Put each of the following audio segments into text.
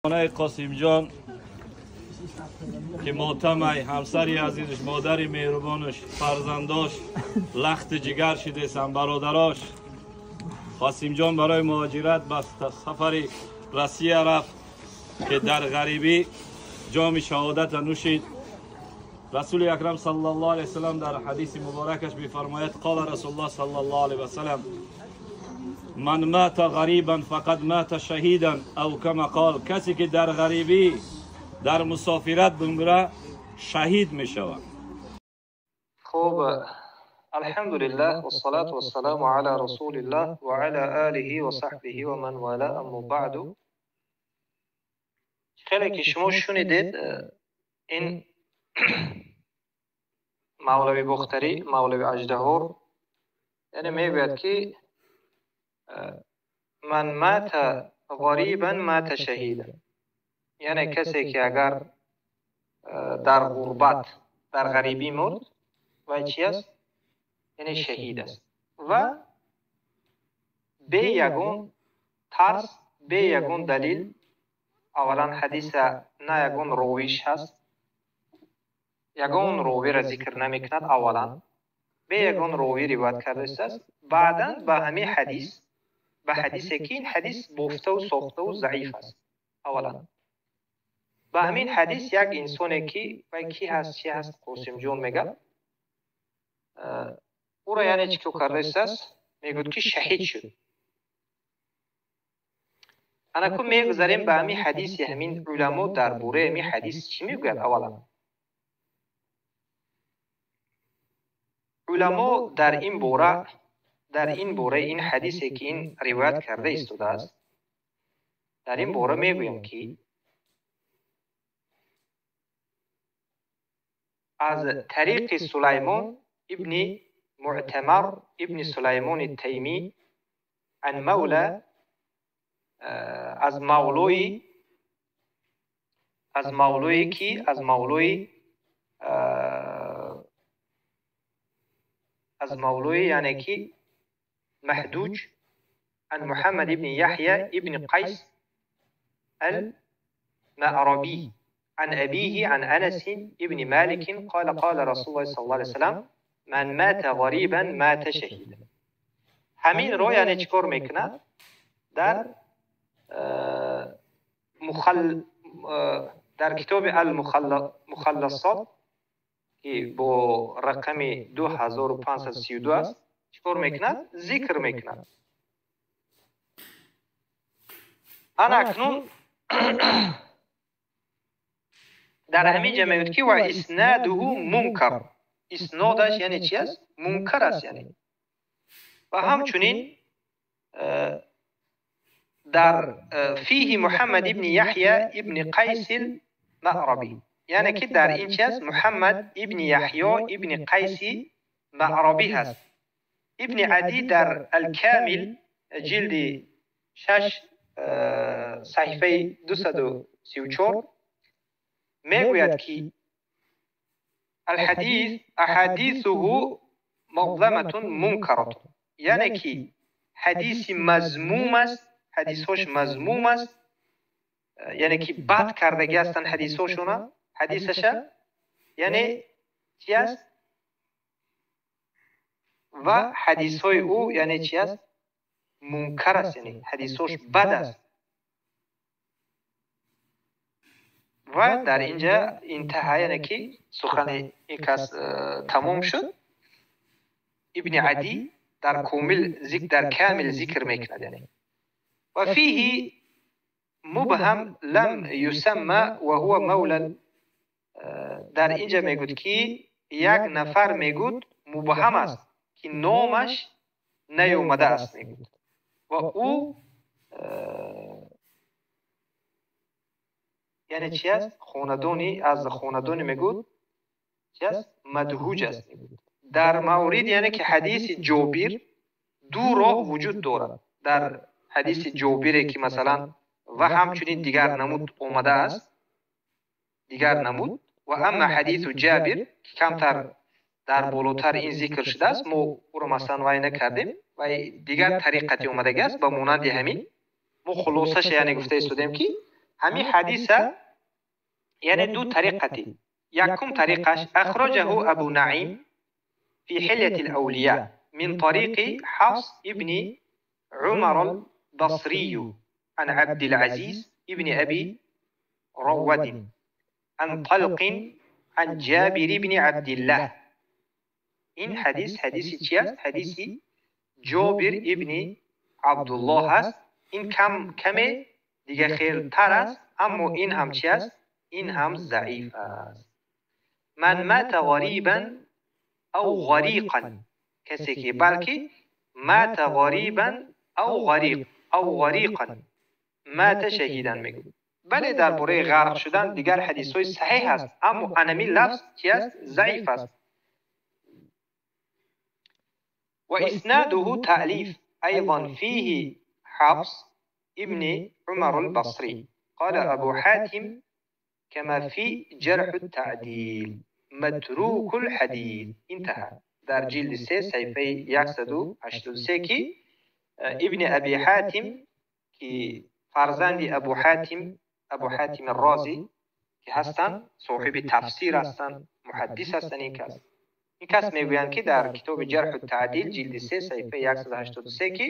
Қосимҷон ки мотамай ҳамсари азизаш, модари меҳрубонаш, фарзандош лахти ҷигар шидесан, бародарош. Қосимҷон барои муҳоҷират ба сафари Россия рафт, ки дар ғарибӣ ҷоми шаҳодата нӯшид. Расули акрам саллаллоҳу алайҳи васаллам дар ҳадиси муборакаш мефармояд: қола расулуллоҳ саллаллоҳу алайҳи васаллам: ман мата ғарибан фақад мата шаҳидан, ав кама қол. Касе ки дар ғарибӣ, дар мусофират бимира, шаҳид мешавад. Хуб, алҳамдулиллаҳ вассалату вассаламу ала расулиллаҳ ва ала олиҳи ва саҳбиҳи ва ман вала, аммо баъду. Хеле ки шумо шунидед, ин мавлави Бохтарӣ, мавлави Аждаҳор, яъне мегӯяд, ки ман мата ғарибан мата шаҳидан, яъне касе ки агар дар ғурбат, дар ғарибӣ мурд, вай чи аст? Яъне шаҳид аст. Ва бе ягон тарс, бе ягон далил. Аввалан, ҳадиса на ягон ровиш ҳаст, ягон ровиро зикр намекунад. Аввалан, бе ягон ровӣ ривоят кардааст. Баъдан ба ҳамин ҳадис, ба ҳадисе ки ин ҳадис бофтаву сохтаву заиф аст, аввалан ба ҳамин ҳадис як инсоне ки вай ки ҳаст, чи ҳаст, Қосимҷон мегӯяд, ӯро яъне чӣ кор кардааст? Мегӯяд, ки шаҳид шуд. Анаку мегузарем ба ҳамин ҳадиси. Ҳамин уламо дар бораи ҳамин ҳадис чӣ мегӯяд? Аввалан, уламо дар ин бора, дар ин бораи ин ҳадисе ки ин ривоят карда истодааст, дар ин бора мегӯям, ки аз тариқи Сулаймон ибни Муътамар ибни Сулаймони Таймӣ ан мавла, аз мавлои, аз мавлое ки аз мавлои, яъне ки Маҳдуҷ ан Муҳаммад ибни Яҳя ибни Қайс ал-Маърабӣ عن أبيه عن أنس ابن مالك قال: قال رسول الله صلى الله عليه وسلم: من مات غريبا مات شهيدا. همین رو یعنی چیکار میکنه؟ در مخل در کتاب المخلصات که با رقم 2532 است، چیکار میکند؟ ذکر میکند. انا اکنون در همین جا میگوید که و اسناده منکر، اسنادش یعنی چی است؟ منکر است. یعنی و همچنین در فیه محمد ابن یحیی ابن قیس المعربی، یعنی که در این چی است؟ محمد ابن یحیی ابن قیس معربی هست. ابن عدی در الکامل جلد 6 صحیفه 234 میگوید که الحديث احاديثه مظلمة منكرة، یعنی که حدیث مذموم است، حدیثهاش مذموم است، یعنی که بد کردگی هستند حدیثهاشون. حدیثش یعنی چی است؟ و حدیث های او یعنی چی است؟ منکر است، یعنی حدیثهاش بد است. و در اینجا انتها، یعنی که سخن این کس تمام شد. ابن عدی در کامل ذکر، در کامل ذکر میکند. یعنی و فیه مبهم لم یسمى و هو مولا. در اینجا میگوید که یک نفر میگوید مبهم است که نامش نیومده است، میگوید و او یعنی چی است؟ خاندانی، از خاندانی میگوید چی است؟ مدهوج است. در مورد یعنی که حدیث جابر دو راه وجود دارد. در حدیث جابر که مثلا و همچنین دیگر نمود آمده است، دیگر نمود. و اما حدیث جابر که کمتر در بالاتر این ذکر شده است، ما او را مثلا وای نکردیم و دیگر طریقتی آمده است. به مانند همین ما خلاصش یعنی گفته استودیم که Ҳамин ҳадиса яъне ду тариқати. Якум тариқаш ахраҷаҳу Абу Наим фи ҳиляти ал-авлия мин тариқи Ҳафс ибни Умар ал-Басрий ан Абдул-Азиз ибни Аби Равад ан Талқ ан Ҷобир ибни Абдуллоҳ. Ин ҳадис ҳадиси чи аст? Ҳадиси Ҷобир ибни Абдуллоҳ аст. Ин каме дига хелтар аст, аммо ин ҳам чи аст? Ин ҳам заиф аст. Ман мата ғарибан ав ғариқан, касе ки балки мата ғарибан ав ғариқ ав ғариқан мата шаҳидан мегӯяд. Бале, дар бораи ғарқ шудан дигар ҳадисҳои саҳеҳ аст, аммо анами лафз чи аст? Заиф аст. Ва иснадуҳу таълиф айдан фиҳи Ҳафс ибни Умар ал-Басрӣ. Қала Абу Ҳатим кама фи ҷарҳу ат-таъдил матруку ал-ҳадис. Интаҳа. Дар ҷилди 3 саҳифаи 183 ки ибни Аби Ҳатим ки фарзанди Абу Ҳатим, Абу Ҳатим ар-Розӣ ки ҳастанд, соҳиби тафсир ҳастанд, муҳаддис ҳастанд. Ин кас мегӯянд ки дар китоби ҷарҳу таъдил ҷилди 3 саҳифаи 183 ки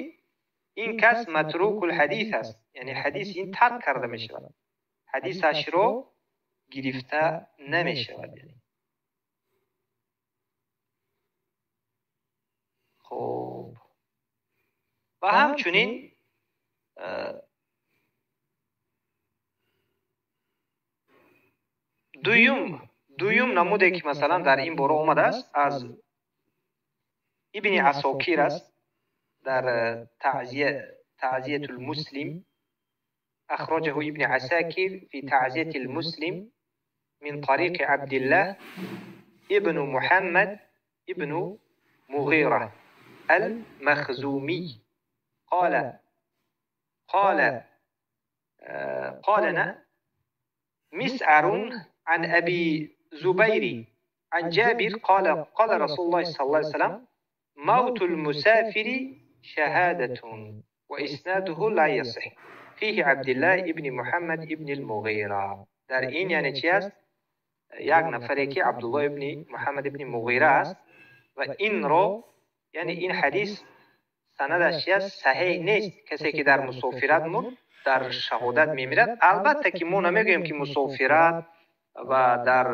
ин кас матрукул ҳадис аст, яъне ҳадис ин тарк карда мешавад, ҳадисашро гирифта намешавад. Хуб, ва ҳамчунин дуюм намуде ки масалан дар ин бора омадааст аз ибни Асокир аст дар таъзиятул муслим. أخرجه ابن عساكر في تعزية المسلم من طريق عبد الله ابن محمد ابن مغيرة المخزومي قال قال قالنا مسعر عن أبي زبير عن جابر قال قال رسول الله صلى الله عليه وسلم موت المسافر شهادة وإسناده لا يصح فيه عبد الله ابن محمد ابن المغيرة. در این یعنی چی است؟ یک نفره که عبدالله ابن محمد ابن مغیره است و این رو یعنی این حدیث سندش است صحیح نیست. کسی که در مسافرت مرد در شهادت میمیرد. البته که ما نمیگوییم که مسافرت و در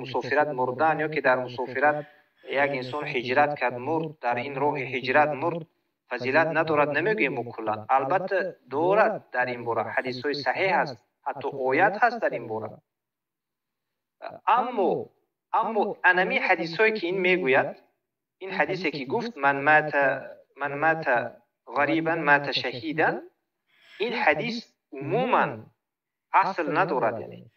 مسافرت مردن یا که در مسافرت یک انسان هجرت کرد مرد، در این راه هجرت مرد فضیلت ندارد، نمیگوییم کلا. البته دارد، در این باره حدیث های صحیح هست، حتی آیت هست در این باره. اما انمی حدیث هایی که این میگوید، این حدیثی که گفت من مات غریبا مات شهیدا، این حدیث عموما اصل ندارد، یعنی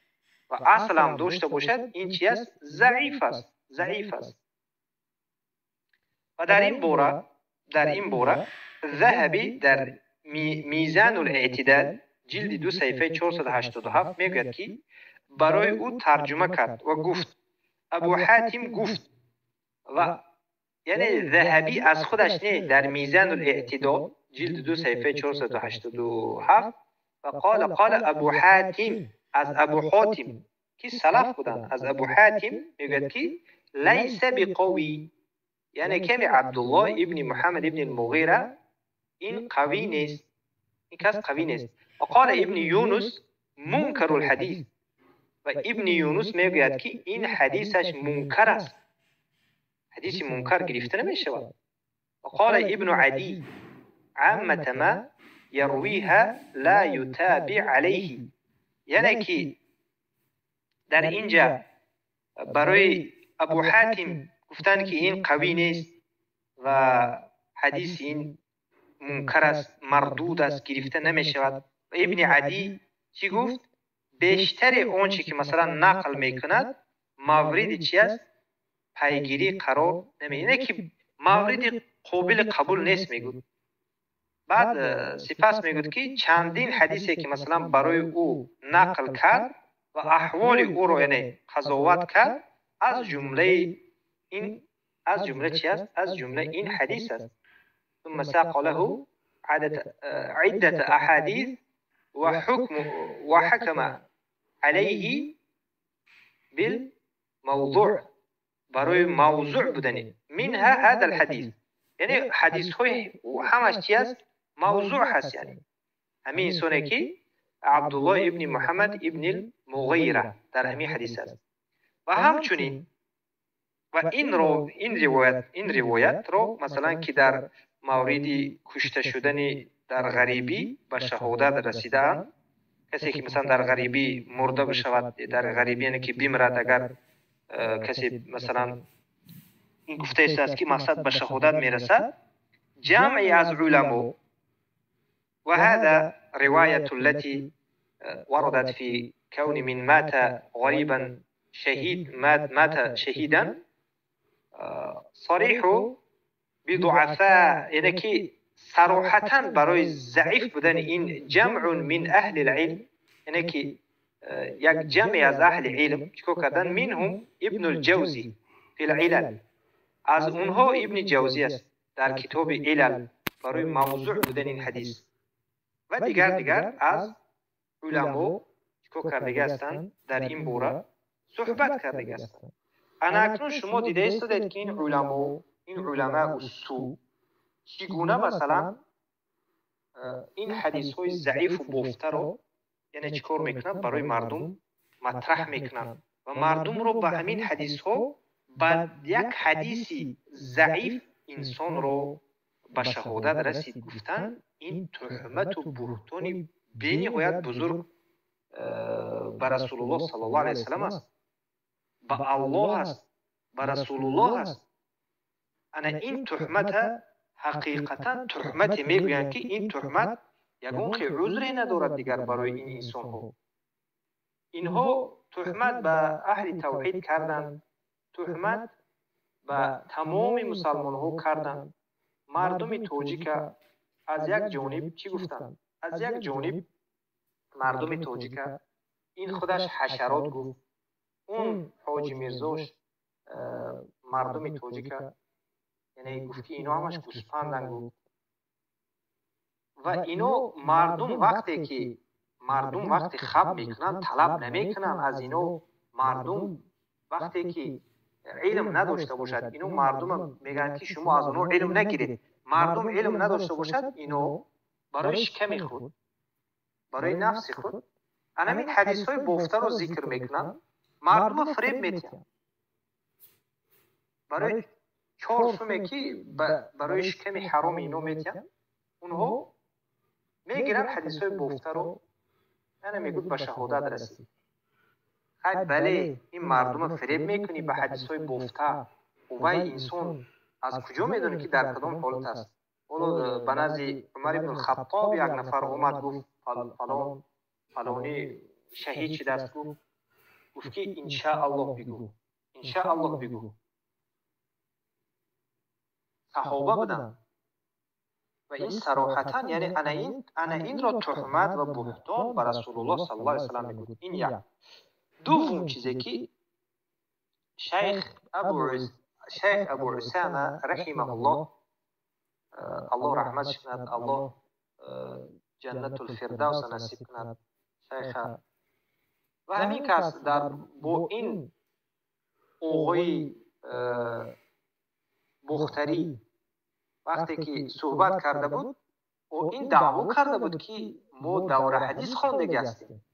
و اصل هم داشته باشد این چی است؟ ضعیف است، ضعیف است. و در این باره ذهبی در میزان الاعتدال جلد 2 صفحه 487 میگوید که برای او ترجمه کرد و گفت ابو حاتم گفت، و یعنی ذهبی از خودش نه، در میزان الاعتدال جلد 2 صفحه 487 و قال ابو حاتم، از ابو حاتم که سلف بودند، از ابو حاتم میگوید که لیس بقوی، یعنی کمی عبدالله ابن محمد ابن المغیره این قوی نیست، این کس قوی نیست. و قال ابن یونس منکر الحدیث، و ابن یونس میگوید که این حدیثش منکر است، حدیث منکر گرفته نمیشود. و قال ابن عدی عامة ما یرویها لا یتابع علیه، یعنی که در اینجا برای ابو حاتم گفتن که این قوی نیست و حدیث این منکر است، مردود است، گرفته نمیشود. و ابن عدی چی گفت؟ بیشتر آنچه که مثلا نقل میکند مورد چی است؟ پیگیری قرار نمیگیرد، نه که مورد قابل قبول نیست میگوید. بعد سپس میگوید که چندین حدیثی که مثلا برای او نقل کرد و احوال او رو یعنی قضاوت کرد، از جمله این، از جمله چی است؟ از جمله این حدیث است. ثم ساق له عدة احادیث وحكم وحكم عليه بالموضوع برای موضوع بودنی منها هذا الحديث یعنی حدیث های همش چی است؟ موضوع هست. یعنی همین انسانه که عبدالله ابن محمد ابن المغیره در همین حدیث است. و همچنین و این روایت رو مثلا که در مورد کشته شدن در غریبی به شهادت رسیدن، کسی که مثلا در غریبی مرده بشود، در غریبی یعنی که بمیرد، اگر کسی مثلا این گفته است که مقصد به شهادت میرسد، جمعی از علما وهذا رواية التي وردت في كون من مات غريبا شهيد مات شهيدا صريح بضعفاء، یعنی که صراحتا برای ضعیف بودن این جمع من اهل العلم، یعنی که یک جمعی از اهل علم چیکار کردن؟ منهم ابن الجوزی فی العلل، از اونها ابن جوزی است در کتاب علل برای موضوع بودن این حدیث و دیگر از علما چیکار کرده هستند؟ در این باره صحبت کرده هستند. انا اکنون شما دیده ایستادید که این علما السوء چگونه مثلا این حدیث های ضعیف و بافته رو یعنی چیکار میکنن؟ برای مردم مطرح میکنن و مردم رو به همین حدیث ها با یک حدیثی ضعیف انسان رو به شهادت رسید گفتن. این تهمت و بهتان بینهایت بزرگ به رسول الله صلی الله علیه وسلم است، به الله است، به رسول الله است. انا این تهمت حقیقتا تهمت میگویند که این تهمت یگون که عذری ندارد دیگر برای این انسان ها. اینها تهمت به اهل توحید کردند، تهمت به تمام مسلمان ها کردند. مردم تاجیک از یک جانب چی گفتند؟ از یک جانب مردم تاجیک این خودش حشرات گفت، اون حاجی میرزاش مردم تاجیک یعنی گفت که اینا همش گوسفندن گفت. و اینا مردم وقتی که مردم وقتی خب میکنن طلب نمیکنن از اینا. مردم وقتی که علم نداشته باشد اینو مردم میگن که شما از اونها علم نگیرید. مردم علم نداشته باشد اینو برای شکم خود، برای نفس خود همین حدیث های بافته رو ذکر میکنن، مردم فریب میتین. برای چهار سومه که برای شکم حرام اینو میتین، اونها میگیرن حدیث های بافته رو، یعنی میگوید به شهادت رسید. خیلی بله، این مردم فریب میکنی به حدیث های بافته. و انسان از کجا میدونه که در کدام حالت است؟ حالا به نزد عمر ابن الخطاب یک نفر اومد گفت فلان فلانی شهید شده است. گفت که انشاءالله بگو، انشاءالله بگو. صحابه بودن و این صراحتا یعنی انا این را تهمت و بهتان بر رسول الله صلی الله علیه و سلم میگوید. این یک. دوم چیزی که شیخ ابو عسامه رحمه الله، الله رحمتش کند، الله جنت الفردوس نصیب کند شیخ. و همین کس در با این آقای بختری وقتی که صحبت کرده بود، او این دعوا کرده بود که ما دوره حدیث خواندگی هستیم.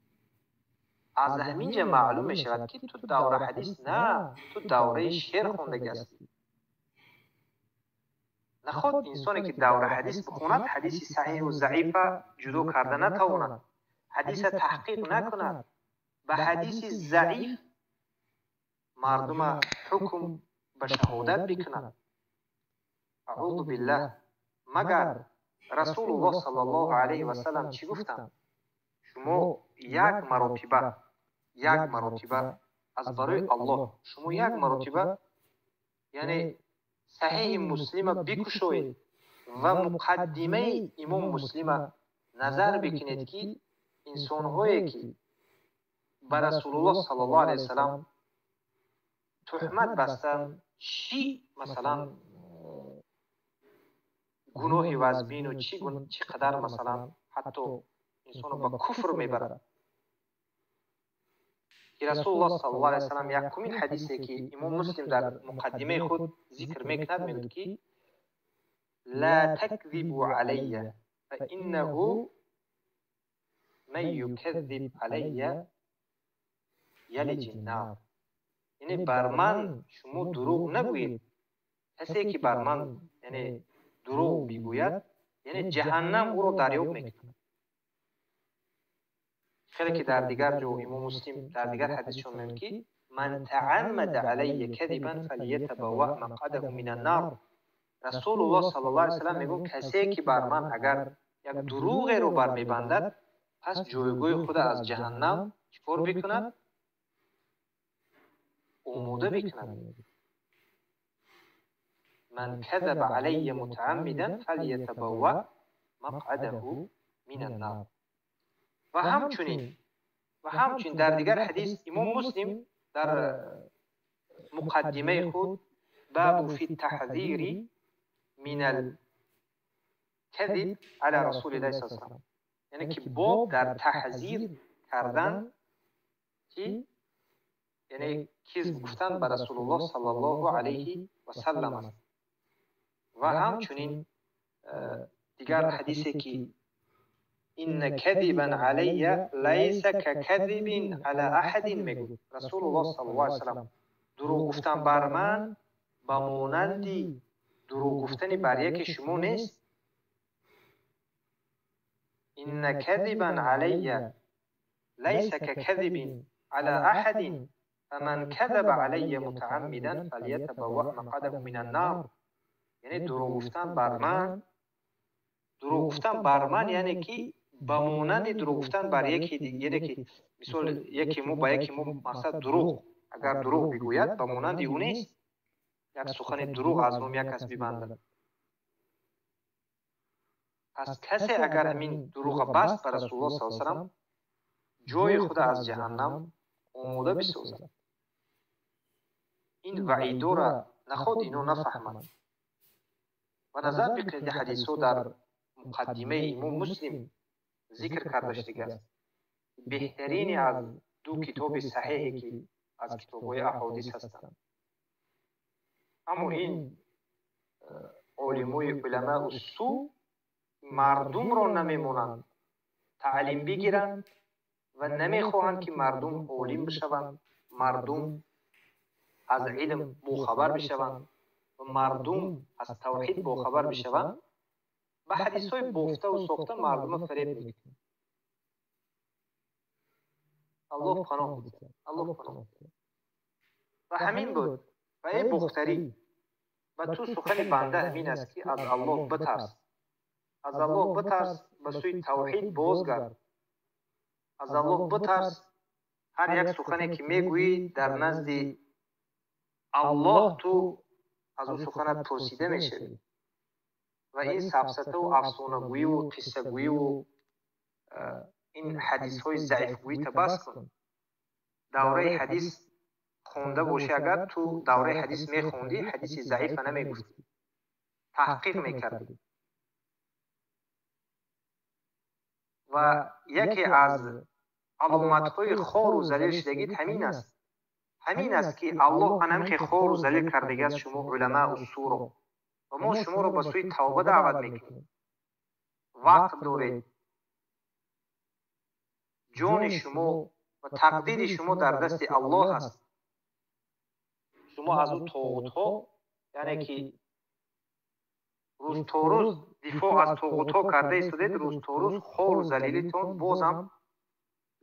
از همینجا معلوم می شود که تو دوره حدیث نه، تو دوره شعر خواندگی هستی. نخواد انسانی که دوره حدیث بخواند حدیث صحیح و ضعیف جدا کرده نتواند، حدیث تحقیق نکند، به حدیث ضعیف مردم حکم به شهادت بکند. اعوذ بالله. مگر رسول الله صلی الله علیه و سلم چی گفتند؟ شما یک مرتبه از برای الله، شما یک مرتبه یعنی صحیح مسلم بکشوید و مقدمه امام مسلم نظر بکنید که انسانهایی که بر رسول الله صلی الله علیه و سلم تهمت بستند چی مثلا گناه وزبین و چی قدر مثلا حتی инсонро ба куфр мебарад. Ки Расулуллоҳ саллаллоҳу алайҳи васаллам якумин ҳадисе ки Имом Муслим дар муқаддимаи худ зикр мекунад, мегӯяд ки ла такзибу алайя фаиннаҳу ман юказзиб алайя ялиҷи нар. Яъне бар ман шумо дурӯғ нагӯед. Касе ки бар ман яъне дурӯғ бигӯяд, яъне ҷаҳаннам ӯро дарёб мекунад. Хеле ки дар дигар ҷо Имом Муслим дар дигар ҳадисшон мегӯяд ки ман тааммада алайя кадибан фалятабавва мақъадаҳу минан нар. Расулуллоҳ саллаллоҳу алайҳи васаллам мегӯяд касе ки бар ман агар як дурӯғеро бармебандад, пас ҷойгоҳи худро аз ҷаҳаннам чӣ кор бикунад? Омода бикунад. Ман казаба алайя мутааммидан фалятабавва мақъадаҳу минан нар. Ва ҳамчунин дар дигар ҳадис Имом Муслим дар муқаддимаи худ бабу фи таҳзири минал казиб ала расулиллаҳи саллаллоҳу алайҳи васаллам, яъне ки боб дар таҳзир кардан ки яъне кизб гуфтан ба Расулуллоҳ саллаллоҳу алайҳи васаллам аст. Ва ҳамчунин дигар ҳадисе ки инна кадибан алайя лайса какадибин ала аҳадин мегӯяд Расулуллоҳ саллаллоҳу алайҳи васаллам, дурӯғ гуфтан бар ман ба монанди дурӯғ гуфтани бар яке шумо нест. Инна кадибан алайя лайса какадибин ала аҳадин фаман казаба алайя мутааммидан фалятабавва мақъадаҳу минан нар. Яъне дурӯғ гуфтан бар ман, дурӯғ гуфтан бар ман яъне ки ба монанди дурӯғ гуфтан бар яке, яъне ки мисол яке мо ба яке мо мақсад дурӯғ, агар дурӯғ бигӯяд ба монанди ӯ нест. Як сухани дурӯғ аз номи як кас бибандад. Пас касе агар ҳамин дурӯға баст ба Расулуллоҳ саллаллоҳу алайҳи васаллам, ҷои худро аз ҷаҳаннам омода бисозад. Ин ваъидора наход ино нафаҳманд. Ва назар бикунед ҳадисҳо дар муқаддимаи Имом Муслим зикр карда шудааст. Беҳтарини аз ду китоби саҳеҳе ки аз китобҳои аҳодис ҳастанд. Аммо ин олимои уламаи су мардумро намемонанд таълим бигиранд ва намехоҳанд ки мардум олим бишаванд, мардум аз илм бохабар бишаванд ва мардум аз тавҳид бохабар бишаванд. Ба ҳадисҳои бофтаву сохта мардумро фареб мекунанд. Аллоҳ паноҳ бидиҳад, Аллоҳ паноҳ бидиҳад. Ва ҳамин буд. Ва эй Бухтарӣ, ба ту сухани банда ҳамин аст ки аз Аллоҳ битарс, аз Аллоҳ битарс, ба сӯи тавҳид бозгард, аз Аллоҳ битарс. Ҳар як сухане ки мегӯӣ дар назди Аллоҳ ту аз ӯ суханат пурсида мешавӣ. Ва ин сафсатаву афсонагӯиву қиссагӯиву ин ҳадисҳои заифгӯита бас кун. Давраи ҳадис хонда бошӣ, агар ту давраи ҳадис мехондӣ, ҳадиси заифа намегуфтӣ, таҳқиқ мекардӣ. Ва яке аз аломатҳои хору залил шудагит ҳамин аст. Ҳамин аст ки Аллоҳ анамхи хору залил кардагиаст шумо уламаи суро, ва мо шуморо ба сӯи тавба даъват мекунем. Вақт доред, ҷони шумо ва тақдири шумо дар дасти Аллоҳ аст. Шумо аз ӯ тоғутҳо, яъне ки рӯз то рӯз дифоъ аз тоғутҳо карда истодед, рӯз то рӯз хору залилитон бозам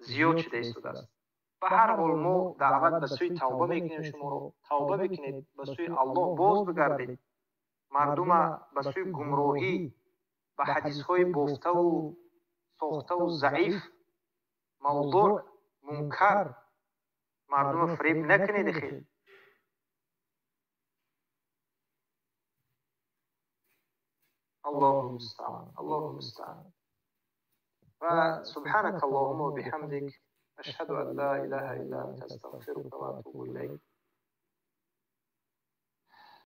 зиёд шуда истодааст. Ба ҳар ҳол мо даъват ба сӯи тавба мекунем шуморо. Тавба бикунед, ба сӯи Аллоҳ боз бигардед. Мардума ба сӯи гумроҳӣ, ба ҳадисҳои бофтаву сохтаву заиф, мавдуъ, мункар мардума фиреб накунед. Хел Аллоҳу мустаъан, Аллоҳу мустаъан. Ва субҳанака Аллоҳумма ва биҳамдик, ашҳаду ан ла илаҳа илла анта, астағфирука ва атубу илайк.